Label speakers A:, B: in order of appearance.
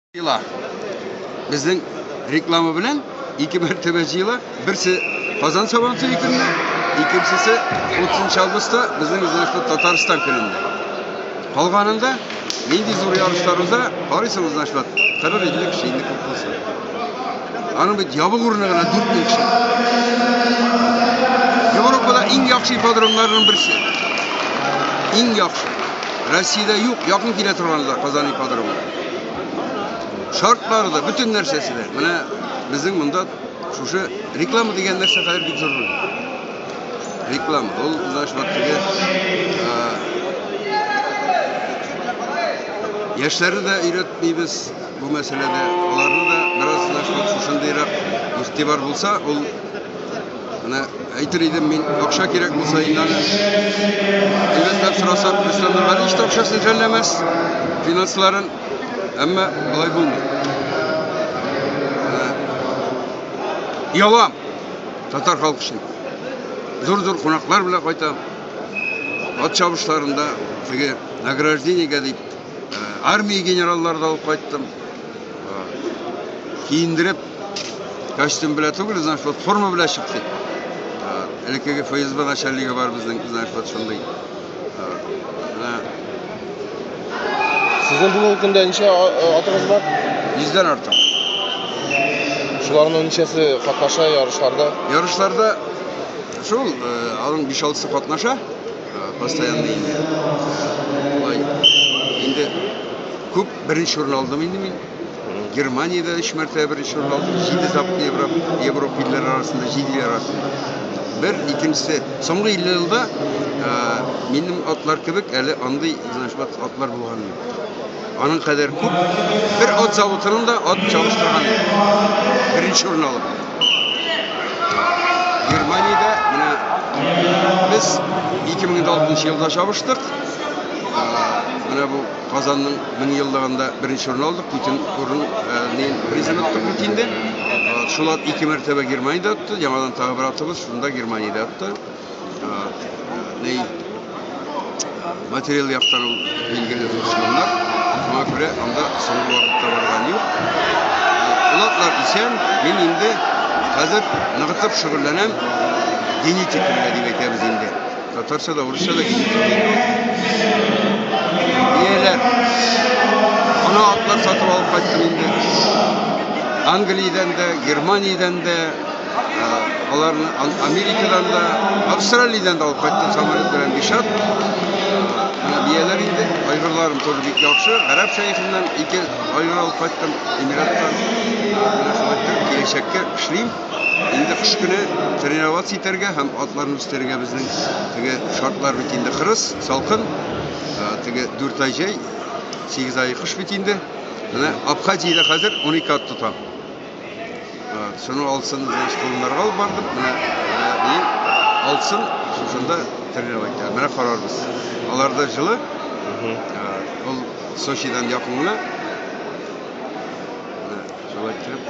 A: Җыела. Безнең реклама белән ике мәртәбә җыела. Берсе Казан Сабантуе көнне, икенчесе 30 августта безнең үзебезнең Татарстан көнендә. Калганында нинди зур ярышлар уза, карыйсың, значит, 40-50 кеше инде күп булса. Аның бит ябык урыны гына 4000 кеше. Европада иң яхшы ипподромнарның берсе. Иң яхшы. Россиядә юк, якын килә торганы да Казан ипподромы. Шартлары да, бөтен нәрсәсе дә. Менә безнең монда шушы реклама дигән нәрсә хәзер бик зур роль. Реклама, ул, знаешь, вот теге яшьләрне дә өйрәтмибез бу мәсьәләдә. Аларны да бераз, знаешь, вот шушындыйрак игътибар булса, ул Менә әйтер идем мин, акча кирәк булса инде аны әйбәтләп сорасак, Рөстәм Нургалиевич та акчасын жәлләмәс, финансларын, әмма болай булмый. Оялам татар халкы өчен. Зур-зур кунаклар белән кайтам. Ат чабышларында теге награждениегә дип армия генераллары да алып кайттым. Киендереп, костюм белән түгел, значит, вот форма белән чыктык. Элеккеге ФСБ начальнигы бар безнең, значит, вот шундый. Менә.
B: Сезнең бүгенге көндә ничә атыгыз бар?
A: Йөздән артык.
B: Шуларның ничәсе катнаша ярышларда?
A: Ярышларда шул, аның 5-6-сы катнаша, постоянно инде. Болай инде күп беренче урын алдым инде мин. Германиядә өч мәртәбә беренче урын алдым. Җиде Западный Европа, Европа илләре арасында, җиде ил арасында. Бер, икенчесе, соңгы 50 елда минем атлар кебек әле андый, знаешь, вот атлар булган юк. Аның кадәр күп бер ат заводының да ат чабыштырган юк. Беренче урын алып. Германиядә менә без 2006 елда чабыштык. Менә бу Казанның 1000 еллыгында беренче урын алдык. Путин урын не призын оттык бит инде. Шул ат ике мәртәбә Германиядә отты. Яңадан тагы бер атыбыз шунда Германиядә отты. Ни материал яктан ул билгеле зур чыгымнар. Шуңа күрә анда соңгы вакытта барган юк. Ул атлар исән, мин инде хәзер ныгытып шөгыльләнәм генетика белән дип әйтәбез инде. Татарча да, урысча да генетика инде ул. Бияләр. Ана атлар сатып алып кайттым инде. Англиядән дә, Германиядән дә, аларны Америкадан да, Австралиядән дә алып кайттым самолет белән биш ат. Менә бияләр инде, айгырларым тоже бик яхшы. Гарәп шәехеннән ике айгыр алып кайттым, Эмираттан. Менә шулай итеп киләчәккә эшлим. Инде кыш көне тренироваться итәргә һәм атларны үстерергә безнең теге шартлар бит инде кырыс, салкын. Теге 4 ай җәй, 8 ай кыш бит инде. Менә Абхазиядә хәзер 12 ат тотам. Шуның алтысын, значит, колыннарга алып бардым. Менә мин алтысын шушында тренировать итәм. Менә карарбыз. Аларда җылы. Ул Сочидан якын гына. Менә шулай иттереп.